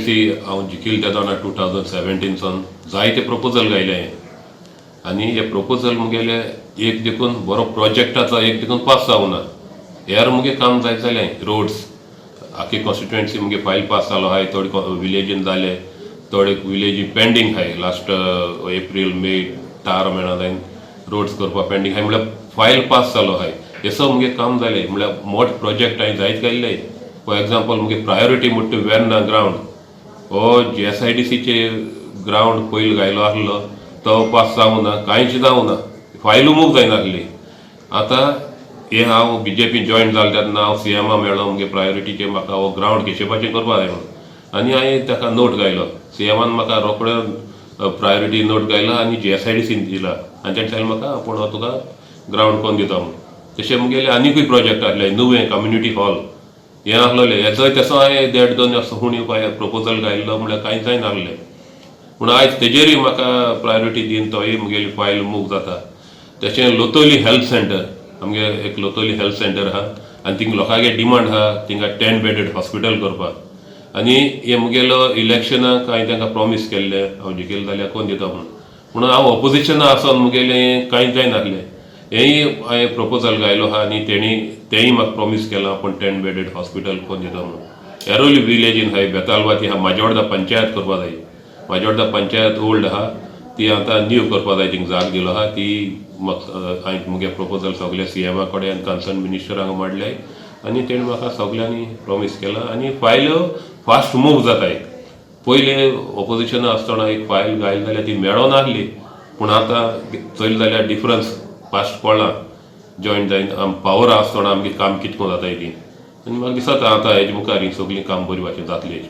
Constituency हांव जिखिल्लें तेदोना 2017 सावन जायते प्रपोजल घायले हांवें आनी हे प्रपोजल मुगेले एक देखून बरो प्रोजेक्टाचो एक देखून पास जावना. हेर मुगे काम जायत जालें. रोड्स आख्खी कॉन्स्टिट्युएन्सी मुगे फायल पास जालो आहाय. थोडे विलेजीन जाले, थोडे विलेजी पेंडींग आहाय. लास्ट एप्रील मे टार मेळना जायन रोड्स करपाक पेंडींग आहाय. म्हळ्यार फायल पास जालो आहाय. हे सगळें मुगे काम जालें. म्हळ्यार मोठे प्रोजेक्ट हांवें जायत घायल्ले. फॉर एग्जाम्पल, मुगे प्रायोरिटी म्हणटा वेर्ना ग्रावंड. हो जीएसआयडीसीचे ग्रावंड पयलीं घायलो आसलो, तो पास जावना, कांयच जावना, फायलू मूव जायनासली. आतां हे हांव बीजेपी जॉयन जालें तेन्ना हांव सीएमा मेळ्ळो. मुगे प्रायोरिटीचे म्हाका हो ग्रावंड केशेपाचें करपा जाय म्हणून आनी हांवें ताका नोट घायलो. सीएमान म्हाका रोखडो प्रायोरिटी नोट घायलो आनी जीएसआयडीसीन दिला आनी तेणें सांगलें म्हाका, आपूण हो तुका ग्रावंड कोन्न दिता म्हणून. तशें मुगेले आनिकूय प्रोजेक्ट आसले. नुवें कम्युनिटी हॉल हें आसलेलें. हेजोय तसो हांवें देड दोन वर्सां हुणी प्रपोजल घायल्लो, म्हणल्यार कांयच जायनासलें. पूण आयज तेजेरूय म्हाका प्रायोरिटी दिवन तोय मुगेली फायल मूव जाता. तशें लोतोली हेल्थ सेंटर, आमगे एक लोतोली हेल्थ सेंटर आहा आनी थिंग लोकांगे डिमांड आहा थिंगा 10 बेडेड हॉस्पिटल करपाक. आनी हे मुगेलो इलेक्शनाक हांवें तांकां प्रॉमीस केल्लें, हांव जिखयलें जाल्यार कोन्न दिता म्हणून. पूण हांव ऑपोजिशना आसोन मुगेलें कांयच जायनासलें. हेंय हांवें प्रपोजल घायलो आहा आनी तेणी तेंय म्हाका प्रॉमीस केलां, आपूण 10 बेडेड हॉस्पिटल कोन्न दिता म्हणून. एरोली विलेजीन आहाय, बेतालबाती आहा, माजोर्डा पंचायत करपा जाय. माजोर्डा पंचायत ओल्ड आहा, ती आतां न्यू करपा जाय. थिंग जाग दिलो आहा. ती म्हाका हांवें मुगे प्रपोजल सगळे सीएमा कडेन आनी कन्सर्न मिनिस्टरांक मांडले आनी तेणी म्हाका सगल्यांनी प्रॉमीस केलां आनी फायल्यो फास्ट मूव जाताय. पयलीं ऑपोजिशना आसतना एक फायल घायली जाल्यार ती मेळनासली, पूण आतां चोयलें जाल्यार डिफरन्स फास्ट पडला. जॉयन जायन आम पावर आसतना आमगे काम कितको जाताय ती आनी म्हाका दिसता आतां हेजे मुखार ही सगळीं काम बरी भाशेन जातली हेजी.